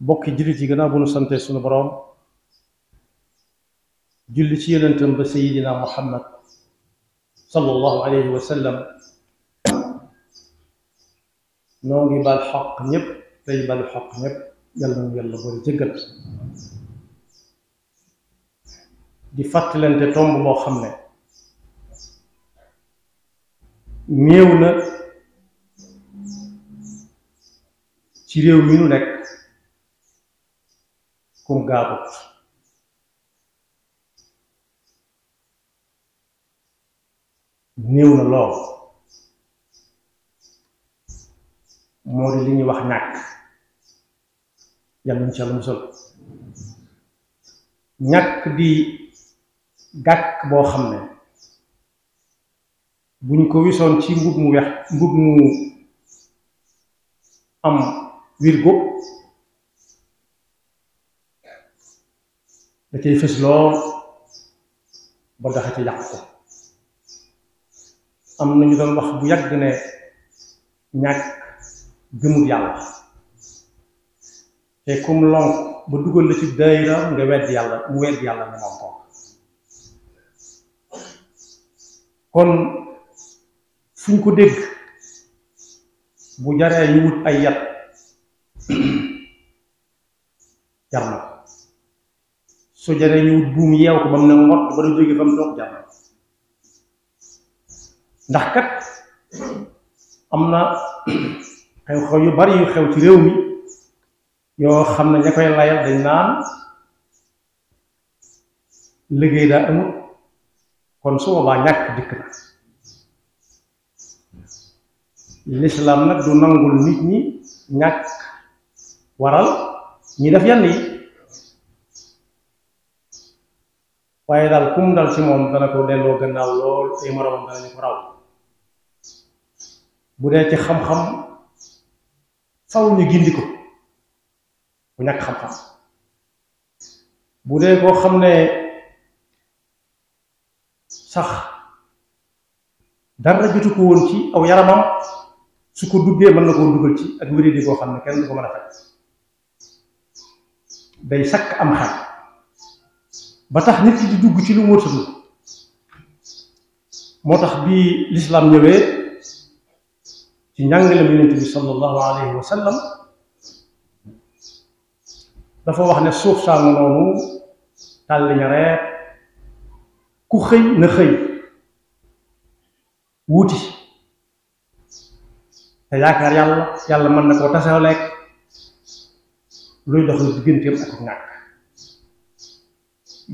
bokki jullit yi gannaaw bu nu sante sunu boroom julli ci yonentam ba sayidina muhammad sallallahu alayhi wa sallam noo ngi bal xaq ñépp tey balu xaq ñépp yàlla na yàlla boole jëggal di fàttalante tomb boo xam ne néew na ci réew mi nu nekk kum gaabut néew na lool moo di li ñuy wax ñàkk yàlla insha Allah musal ñàkk di gàkk boo xam ne buñ ko wisoon ci mbub mu weex mbub mu am wirgo da cay fës lool ba daxa ci yàq ko am na ñu doon wax bu yàgg ne ñàkk gëmul yàlla te comme lonk ba dugal la ci daayira nga wedd yàlla mu wedd yàlla ne moom ko kon fuñ ko dégg bu jaree ñu wut ay yat jar na su jaree ñu wut buum yeew ko ba mu ne ngott ba da jóge fa mu toog jar na ndax kat am na xew-xew yu bari yu xew ci réew mi yoo xam ne ña koy layal dañ naan liggéey daa amul kon su boobaa ñàkk dikk na lislaam nag du nangul nit ñi ñàkk waral ñi def yenn yi waaye daal kum dal ci moom dana ko delloo gannaaw lool ay moroomam danañu ko raw bu dee ci xam-xam faw ñu gindi ko bu ñàkk xam-xam bu dee koo xam ne sax dara jotu ko woon ci aw yaramam su ko duggee mën na koo dugal ci ak wéradi koo xam ne kenn du ko mën a faj day sakk am xel ba tax nit ki di dugg ci lu mu wër sa dugg moo tax bi lislaam ñëwee ci njàngaleem yonent bi sallallahu alayhi wa sallam dafa wax ne suuf saa nga noonu tàlli ñareet ku xëy na xëy wuuti te yaakaar yàlla mën na koo tasaleek luy doxal digganteem ak ñàkk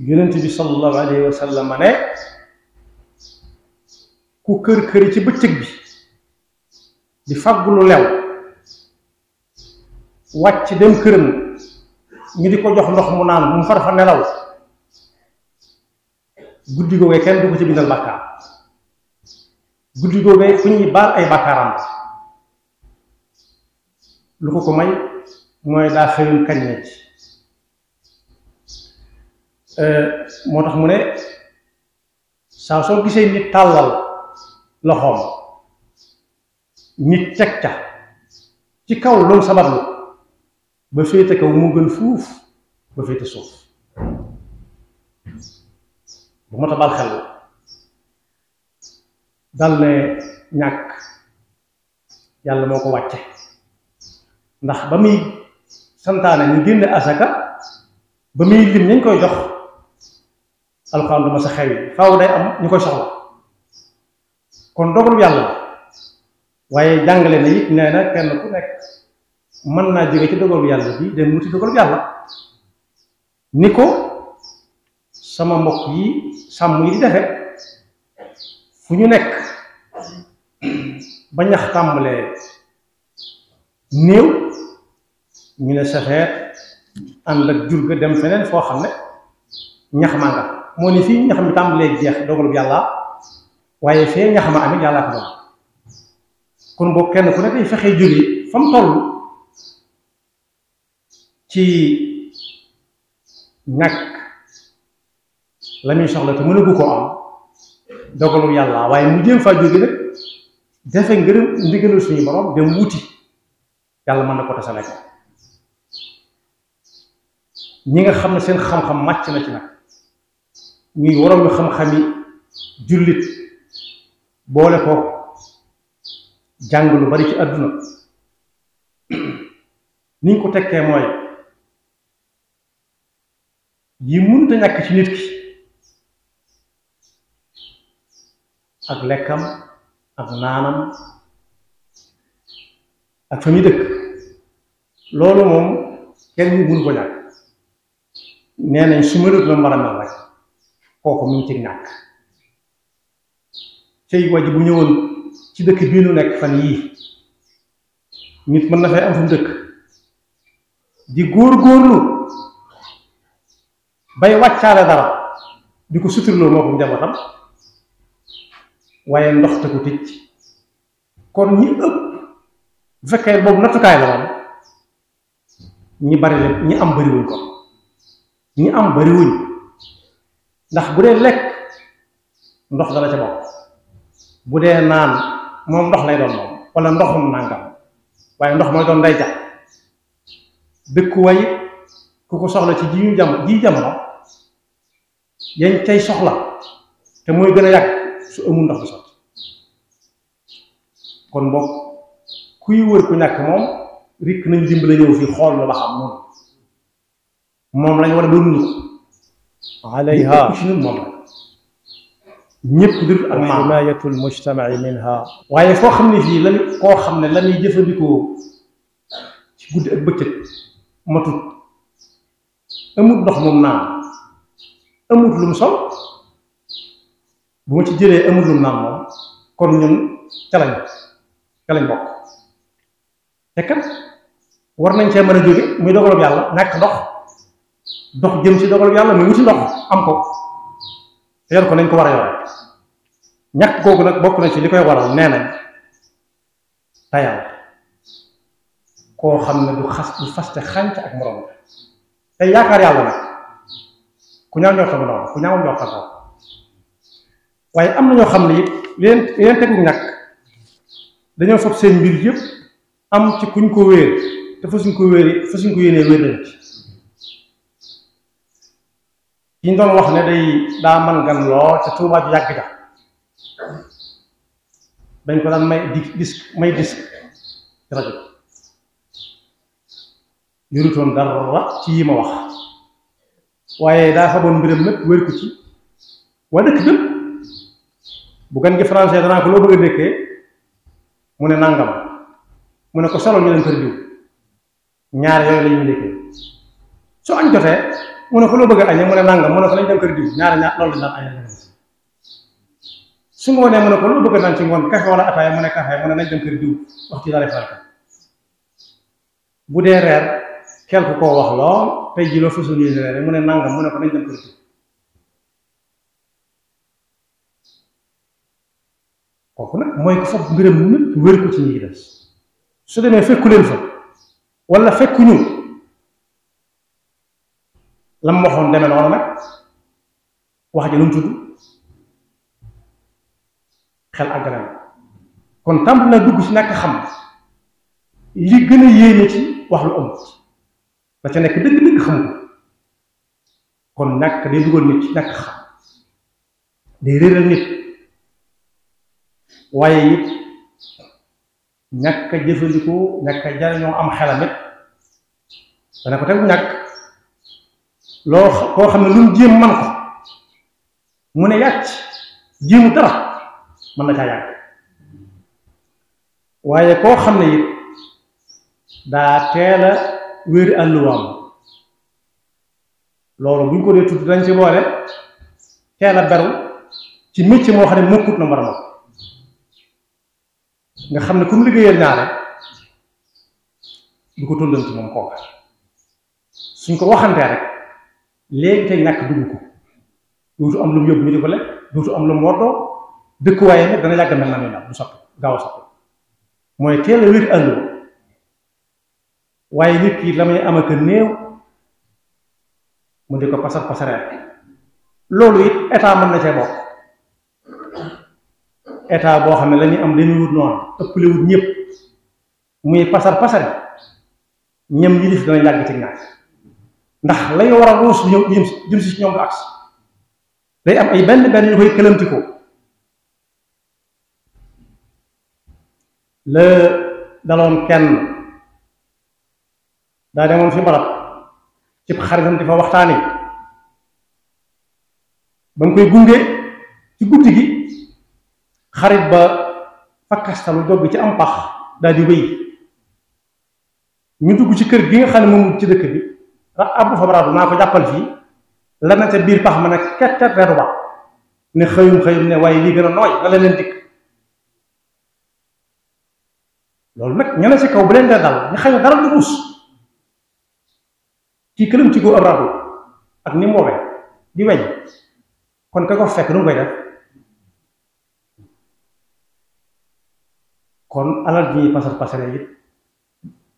yonent bi sallallahu alayhi wa sallam ne ku kër këri ci bëccëg bi di fàggu lu lew wàcc dem këram ñu di ko jox ndox mu naan mu far fa nelaw guddi googee kenn du ko ci bindal bàkkaar guddi googee ku ñuy baal ay bàkkaaram lu ko may mooy daa xëyoon kañ na ci moo tax mu ne saa soo gisee nit tàllal loxoom nit teg ca ci kaw loolu sabablu ba féete kaw mu gën fuuf ba féete suuf bu moo tax bal xel dal ne ñàkk yàlla moo ko wàcce ndax ba muy santaane ñu génne asaka ba muy lim nañ koy jox alxuraan du ma sa xew yi faaw day am ñu koy soxla kon dogalu yàlla waaye jàngale na it nee na kenn ku nekk mën naa jóge ci dogalu yàlla bi dem wuti dogalu yàlla ni ko sama mbokk yi sàmm yi di defe fu ñu nekk ba ñax tàmbalee néew ñu ne safeet ànd ak jur ga dem feneen foo xam ne ñax maa nga moo ni fii ñax mi tàmbalee jeex dogalu yàlla waaye fee ñax ma amit yàllaa ko doon kon boo kenn ku ne day fexee jóge fa mu toll ci ñàkk la muy soxla te mënagu koo am dogalu yàlla waaye mu jéem faa jóge nag defe ngërëm ndigalul suñu borom dem wuti yàlla mën na ko tasale ko ñi nga xam ne seen xam-xam màcc na ci nag ñuy waroon ñu xam-xami jullit boole ko jàng lu bari ci àdduna niñ ko tekkee mooy yi mënta ñàkk ci nit ki ak lekkam ak naanam ak fa muy dëkk loolu moom kenn ñu mënu ko ñàkk nee nañ su melut la mbar a mel rek kooku mu ngi ci ñàkk cey waji bu ñëwoon ci dëkk bii nu nekk fan yii nit mën na fay am fu mu dëkk di góor-góorlu bay wàccaale dara di ko suturloo moo ko njabootam waaye ndox te ko tëj kon ñi ëpp bu fekkee boobu nattukaay la woon ñi bari leen ñi am bariwuñ ko ñi am bariwuñ ndax bu dee lekk ndox dana ca bokk bu dee naan moom ndox lay doon moom wala ndoxum nàngam waaye ndox mooy doon nday ja dëkkuwaay ku ko soxla ci ji jamono yañ cay soxla te mooy gën a yàgg su amul ndox bi sotti kon bokk kuy wër ku ñàkk moom rikk nañu dimbale ñëw fii xool la ba xam moom lañ war a doon ko alayha ci ñun moom la ñëpp dul ak maam himayatul mujtama'i minha waaye foo xam ne fii lan koo xam ne la ñuy jëfandikoo ci guddi ak bëccëg matut amut ndox moom naan amut lum sol bu ma ci jëlee amut lum naan moom kon ñun ca lañ bokk te kat war nañ cee mën a jóge muy dogalub yàlla ñàkk dox jëm ci dogalub yàlla muy wuti ndox am ko te yor ko nañ ko war a yore ñàkk googu nag bokk na ci li koy waral nee nañ tayal koo xam ne du faste xànc ak morom te yaakaar yàlla nag ku ñaaw ñoo xam noonu ku ñaaw ñoo xam noonu waaye am na ñoo xam ne it leen tegu ñàkk dañoo foog seen mbir yëpp am ci kuñ ko wéer te fa suñ ko yéenee wéer lañ ci ki ñu doon wax ne daa man gan lool ca Tuubaa ju yàgg ja dañ ko daan may disque ci rajo yorutoon dara ci yi ma wax waaye daa xamoon mbiram lépp wér ko ci waa dëkk bépp bu gan gi français danaa ko loo bëgg a dékkee mu ne nangam mu ne ko solo ñu leen kër diw ñaar yooyu la ñuy dékkee su añ jotee mu ne ko loo bëgg a añee mu ne nangam mu ne ko lañ dem kër diw ñaar loolu lañ daan añee su ngoonee mu ne ko loo bëgg a naan ci ngoon café wala ataaya mu ne café mu ne nañ dem kër diw wax ci daal farata bu dee reer quelque koo wax lool tey jii loo façon yéene reer mu ne nangam mu ne ko nañ dem kër diw kooku nag mooy ko foog mbiram nëpp wér ko ci ñi des su demee fekku leen fa wala fekkuñu la mu waxoon demee noonu nag wax ji lu mu tudd xel àggale na kon tàmp na dugg ci ñàkk xam li gën a yéene ci wax lu amut la ca nekk dëgg-dëgg xamu ko kon ñàkk day dugal nit ci ñàkk xam day réeral nit waaye it ñàkk a jëfandikoo ñàkk a jariñoo am xelam it dana ko tegu ñàkk loo koo xam ne lu mu jéem man ko mu ne yàcc jéemu dara mën na caa yàgg waaye koo xam ne it daa teel a wéeri àlluwaam loolu buñ ko dee tudd dañ ci boole teel a beru ci métier moo xam ne mokkut na mbar ma nga xam ne ku mu liggéeyal ñaare du ko tollanti moom kooka suñ ko waxantee rek léegi tey ñàkk dugg ko dootu am lu mu yóbbu ñu di ko lekk dootu am lu mu woddoo dëkkuwaaye nag dana yàgg mel na ni daal du soppi gaaw a soppi mooy teel a wér àll waaye nit ki la may am ak néew mu di ko pasar pasaree loolu it état mën na cee bokk état boo xam ne la ñuy am dañuy wut noonu ëppale wut ñëpp muy pasar pasare ñam ñi def dana yàgg ci ñàkk ndax lay war a ruus ñëw jëm si ñoom du agsi day am ay benn benn ñu koy këlamtikoo la daloon kenn daa demoon fi barab cib xaritam di fa waxtaani ba mu koy gunge ci guddi gi xarit ba fakkastalu dogg ci am pax daal di wéy ñu dugg ci kër gi nga xam ne moom ci dëkk bi abbu fa baraadu naa ko jàppal fii la na ca biir pax ma ne kettet reetu ba ne xëyum ne waaye lii gën a nooy na la leen dikk loolu nag ña ne si kaw bu leen dee dal ñu xëy na dara du ruus kii këlam ci góor abraadu ak ni mu woowee di weñ kon ka ko fekk nu mu koy def kon alal ji ñuy pasar pasare yi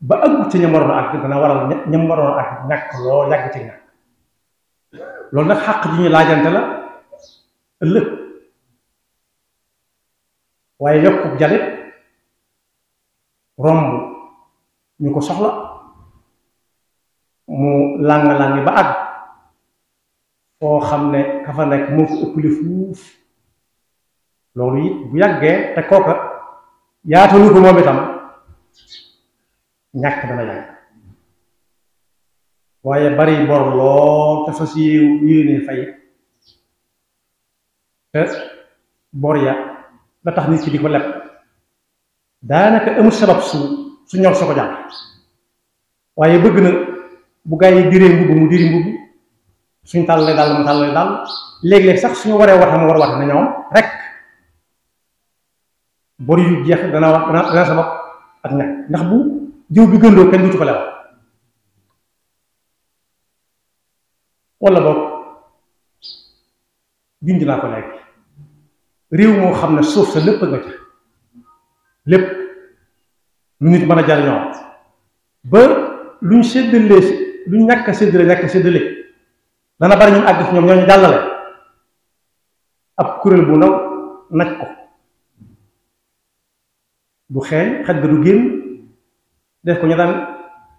ba ëgg ci ñam waroon a àgg dana waral ñam waroon a àgg ñàkk loo yàgg ci ñàkk loolu nag xàq ji ñu laajante la ëllëg waaye yokkub jalit romb ñu ko soxla mu làng-làng ba àgg foo xam ne ka fa nekk moo ko ëppale fuuf loolu it bu yàggee te kooka yaatalu ko moom itam ñàkk dana yàgg waaye bari bor lool te fas yéene fay te bor ya la tax nit ki di ko leb daanaka amul sabab su ñor sa ko jàpp waaye bëgg na bu gaa yi diree mbubb mu diri mbubb suñ tàllalee daal mu tàllalee daal léeg-léeg sax suñu waree wata mu war a wata na ñoom rek bor yu jeex dana sabab ak ñàkk ndax bu jiw bi gëndoo kenn dutu ko lewal wala boog junj naa ko léegi réew moo xam ne suuf sa lépp nga ca lépp lu nit mën a jariñoo ba luñ séddalee luñ ñàkk a séddale dana bari ñu àgg ci ñoom ñooñu jàllale ab kuréel bu ndaw naj ko du xeeñ xet ga du génn def ko ñu daan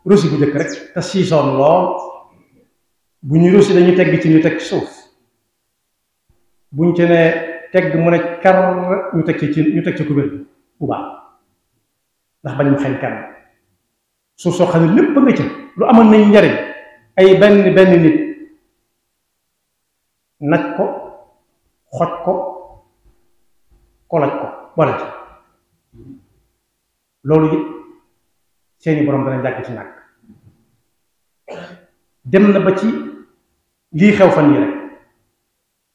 rosi bu jëkk rek te siisoon lool bu ñu rosi dañuy tegg ci ñu teg ci suuf buñ ci ne tegg mu ne kar ñu teg ci kubéer bu baax ndax bañ mu xeeñ kenn suuf soo xam ne lépp nga ca lu amoon nañ njariñ ay benn nit naj ko xoj ko kolaj ko boole ci loolu it seeni borom dana jàgg ci ñàkk dem na ba ci lii xew fan yi rek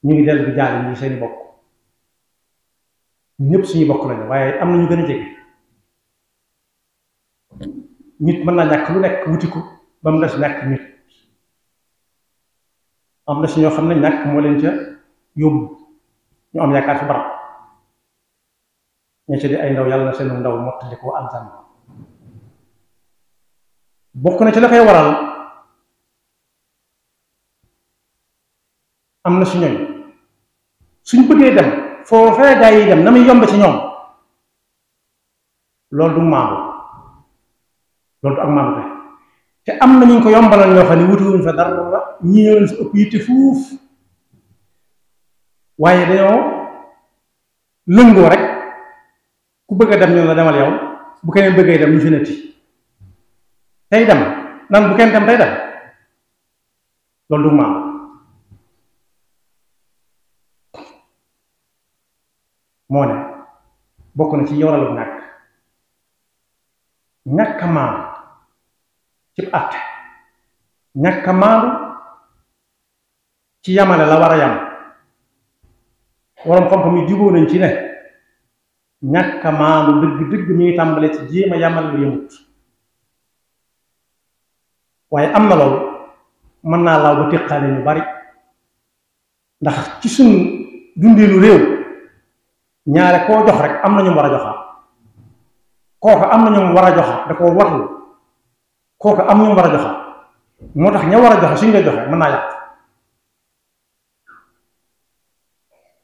ñu ngi dellu di jaale ñi seeni bokk ñëpp suñu bokk lañu waaye am na ñu gën a jege nit mën naa ñàkk lu nekk wuti ko ba mu des ñàkk nit am na si ñoo xam ne ñàkk moo leen ca yóbbu ñu am yaakaar fi barab ña ca di ay ndaw yàlla na seen ndaw mottali ko aljan bokk na ci la koy waral am na si ñooñ suñ bëggee dem foofee gaa yi dem na muy yomb ci ñoom loolu du maandu loolu du ak maandu te am na ñu ko yombalal ñoo xam ne wutuwuñ fa dara ñi ñoo leen fa ëpp yitte fuuf waaye dañoo lëngoo rek ku bëgg a dem ñu la demal yow bu keneen bëggee dem ñu fi netti tey dem nan bu kenn dem tey dem loolu du maandu moo ne bokk na ci yoralu ñàkk a maandu ci àtte ñàkk a maandu ci yamale la war a yam waroom xam-xam yi jubóo nañ ci ne ñàkk a maandu dëgg mi ngi tàmbale ci jéem a yamal lu yëmut waaye am na loolu mën naa laaw ba téqaale ñu bari ndax ci suñ dundeelu réew ñaare koo jox rek am na ñu war a joxaat kooka am na ñu war a joxaat da koo warlu kooka am ñu war a joxaat moo tax ña war a joxe suñ lay joxe mën naa yàq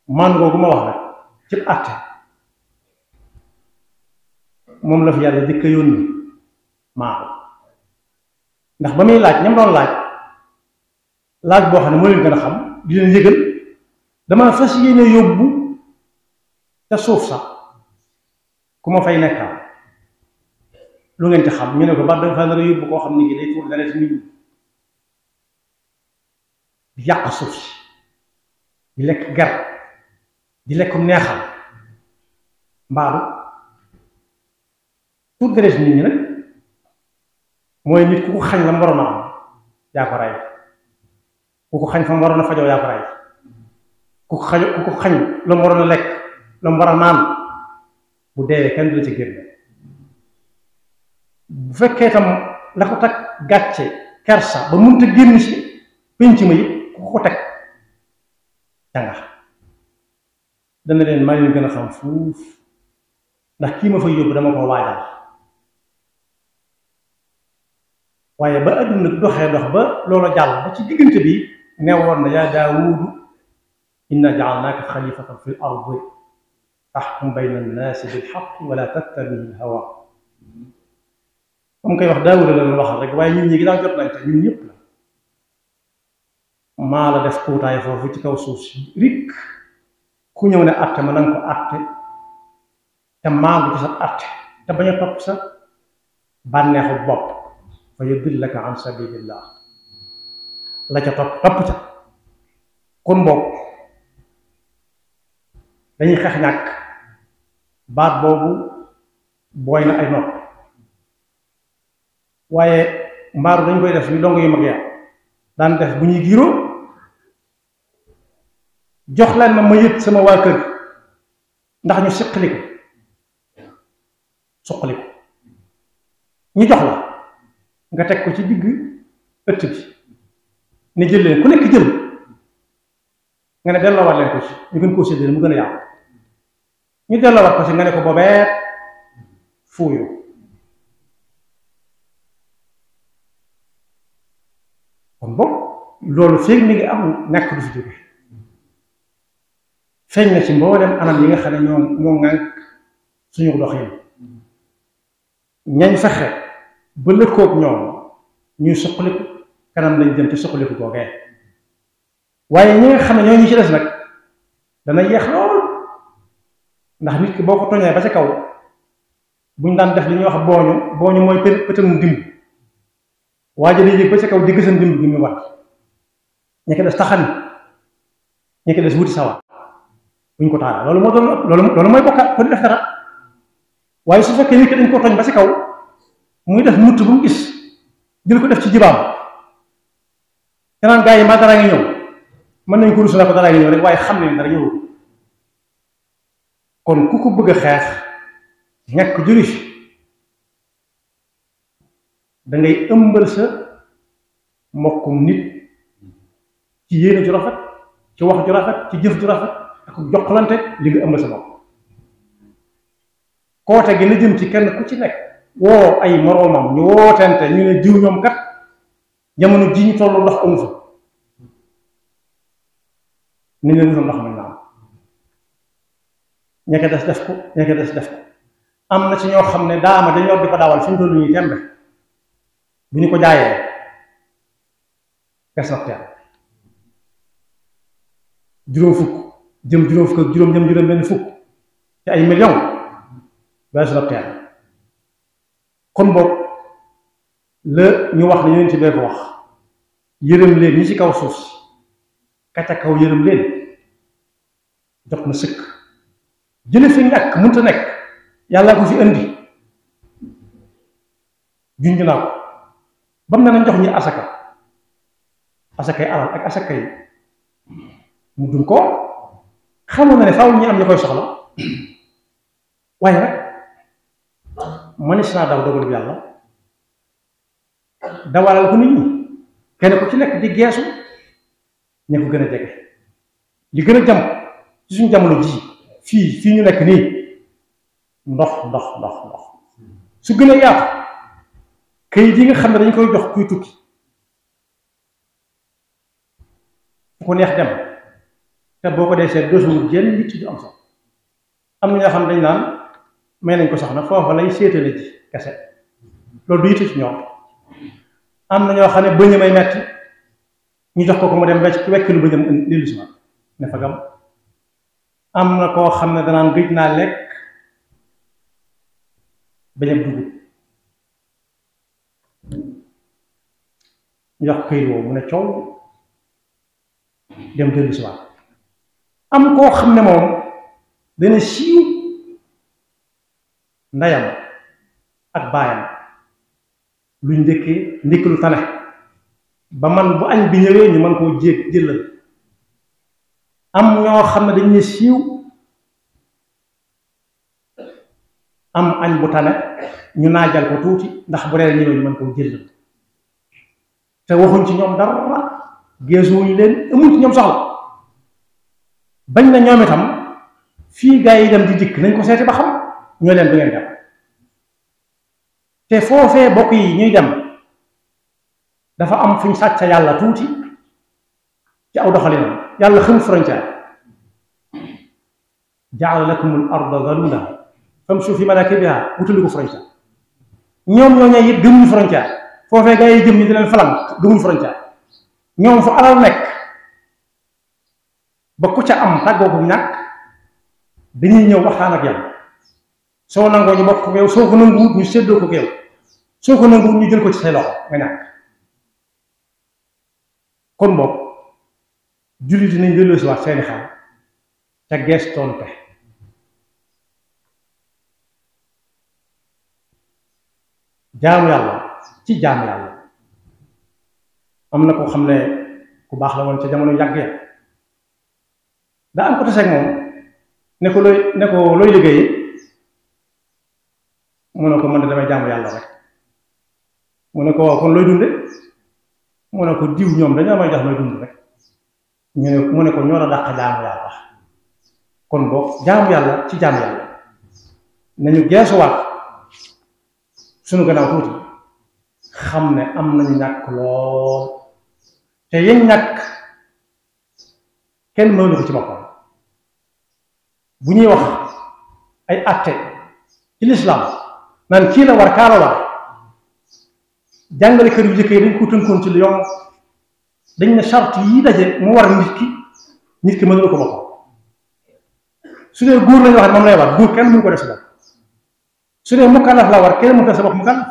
man googu ma wax rek ci àtte moom la fi yàlla jëkk a yónni maa ndax ba muy laaj ñam doon laaj laaj boo xam ne moo leen gën a xam di leen yëgal dama fas yéene yóbbu ca suuf sax ku ma fay nekkal lu ngeen ci xam ñu ne ko ba dafa fa nar a yóbbu koo xam ne gi day tuur dara ci nit ñi di yàq suuf si di lekk gar di lekk neexal mbaalu tuur dara ci nit ñi nag mooy nit ku ko xañ la mu waroon a am yaa ko rey ku ko xañ fa mu waroon a fajoo yaa ko rey ku ko xañ la mu waroon a lekk la mu war a naan bu deewee kenn du la ci génn bu fekkee tam la ko teg gàcce kersa ba mënut a génn ci penc ma yi ku ko teg janga dana leen maa leen gën a xam fuuf ndax kii ma fay yóbbu dama ko waajal waaye ba adduna doxee dox ba loolu jàll ba ci diggante bi newoon na yaa Daawuudu inna ja'alnaaka xalifatan fil ardi fahkum bayna annaasi bil haqqi wala tattabi'il hawa comme koy wax Daawuda la waxal rek waaye ñun ñi ginnaaw jot nañ te ñun ñëpp la maa la def kuutaay foofu ci kaw suuf si rik ku ñëw ne atte ma nanga ko atte te maandu ci sa atte te bañ a topp sa bànneexu bopp fa yudillaka an sabilillah la ca topp ca kon boog dañuy xeex ñàkk baat boobu booy na ay nopp waaye mbaaru dañ koy def ñu dong yu mag ya daan def bu ñuy giiroo jox leen ma yët sama waa kër ndax ñu suqali ko ñu jox la nga teg ko ci digg ëtt bi ne jël leen ku nekk jël nga ne delloowaat leen ko ci ñu gën koo séddale mu gën a yàqu ñu delloowaat ko ci nga ne ko boobee fuuyu kon boog loolu feeg mi ngi am nekk du fi jóge feeñ na ci mboolem anam yi nga xam ne ñoo ŋànk suñu doxin ñañ fexe ba lëkkoog ñoom ñuy suqaliku kanam lañ jëm ci suqaliku googee waaye ñi nga xam ne ñoo ñu ci des nag dana yeex lool ndax nit ki boo ko toñee ba ca kaw buñ daan def li ñuy wax booñu mooy pëtëmu dimb waaye day yëg ba ca kaw di gësam dimb gi muy wat ñi ko des taxani ñi ko des wuti sawa buñ ko taala loolu moo doon loolu mooy bokkaat ko di def dara waaye su fekkee nit ki dañ ko toñ ba ci kaw muy def mutt bu mu gis jël ko def ci jibaam te naan gaa yi ma dara ngi ñëw mën nañ ko rus na ko dara ngi ñëw rek waaye xam ne dara ñëw kon ku ko bëgg a xeex ñàkk juri fi da ngay ëmbal sa mbokkum nit ci yéene ju rafet ci wax ju rafet ci jëf ju rafet ak jokkalante li nga ëmbal sa bopp koote gi na jëm ci kenn ku ci nekk woo ay moroomam ñu wootente ñu ne jiw ñoom kat jamono ji ñu tollu ndox amu fa ni leen wutal ndox mañ naan ñeke des def ko ñeke des def ko am na ci ñoo xam ne daama dañoo di ko daawal fi ñu tollu ñuy tembe bu ñu ko jaayee ges nag teel juróom fukk jëm juróom fukk ak juróom jëm juróom benn fukk ci ay million weesu nag teel kon boog la ñu wax ne yonent bi ko wax yërëm leen ñi ci kaw suuf si ka ca kaw yërëm leen jot na sëkk jële fi ñàkk mënta nekk yàlla ko fi indi junj naa ko ba mu ne nañ jox ñi asakay alal ak asakay mu dun ko xamoon na ne faaw ñu am ñu koy soxla waaye nag manis naa daw dogal bi yàlla dawalal ko nit ñi kenn ku ci nekk di geesu ña ko gën a jege li gën a jam ci suñu jamono ji fii ñu nekk nii ndox su gën a yaatu kayit yi nga xam ne dañ koy jox kuy tukki fu ko neex dem te boo ko dee seet doosul jenn nit du am sax am na ñoo xam ne dañ naan may nañ ko soxna foofa lay séetale ji kese loolu du yitte ci ñoom am na ñoo xam ne bëñ may metti ñu jox ko mu dem wekkilu ba jëm dellu si waat ne fa gam. am na koo xam ne danaan gëj naa lekk bañ a dugub ñu jox këyit woowu mu ne coow dem dellu si waat. am koo xam ne moom dana siiw ndeyam ak baayam luñ ndékki lu tane ba man bu añ bi ñëwee ñu mën koo jëlal. am ñoo xam ne dañ ne siiw am añ bu tane ñu naajal ko tuuti ndax bu reer ñëwee ñu mën koo jëlal te waxuñ ci ñoom dara geesuwuñ leen amuñ ci ñoom soxla bañ na ñoom itam fii gaa yi dem di dikk nañ ko seeti ba xam ñoo leen du ngeen dem te foofee bokk yi ñuy dem dafa am fuñ sàcca yàlla tuuti ci aw doxalinam. yàlla xamul frontière jaala lakumul arda zalula famshu fi manakibiha wutali ko frontière ñoom ñoo ñee it gëmuñu frontière foofee gaa yi jëm ñi di leen falang gëmuñu frontière ñoom fu alal nekk ba ku ca am tàggoo ko ñàkk dañuy ñëw waxtaan ak yàlla soo nangoo ñu bokk ko yow soo ko nanguwut ñu séddoo ko yow soo ko nanguwut ñu jël ko ci say loxo nga ñàkk. kon boog jullit dinañ delloo si waat seeni xel ca gestoonte jaamu yàlla ci jaamu yàlla. am na koo xam ne ku baax la woon ca jamono yàgg ya daa am ko taseeg moom ne ko looy liggéey mu ne ko man de damay jaamu yàlla rek mu ne ko waaw kon looy dunde mu ne ko diw ñoom dañoo may jox may dund rek mu ne ko ñoo la dàq jaamu yàlla. kon boog jaamu yàlla ci jaamu yàlla nañu geesuwaat suñu gannaaw tuuti xam ne am nañu ñàkk lool te yéen ñàkk kenn mënu ko ci boppam. bu ñuy wax ay atte ci lislaam naan kii la war kaa la war jàngale kër yu jëkkee dañ ko tënkoon ci lu yomb dañ ne charte yi daje mu war nit ki mënul ko boppam. su dee góor lañu wax ne moom lay war góor kenn mënu ko def si bopp. su dee mukallaf la war kenn mënu ko def sa bopp mukallaf.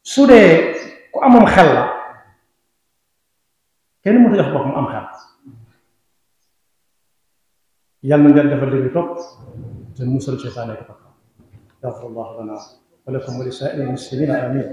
su dee ku amam xel la kenn mënut a jox bopp mu am xel. yàlla na ngeen defal dégg topp te musal seytaane ko. yaxfirullahu lana wa lakum wa li saa'iril muslimina amin.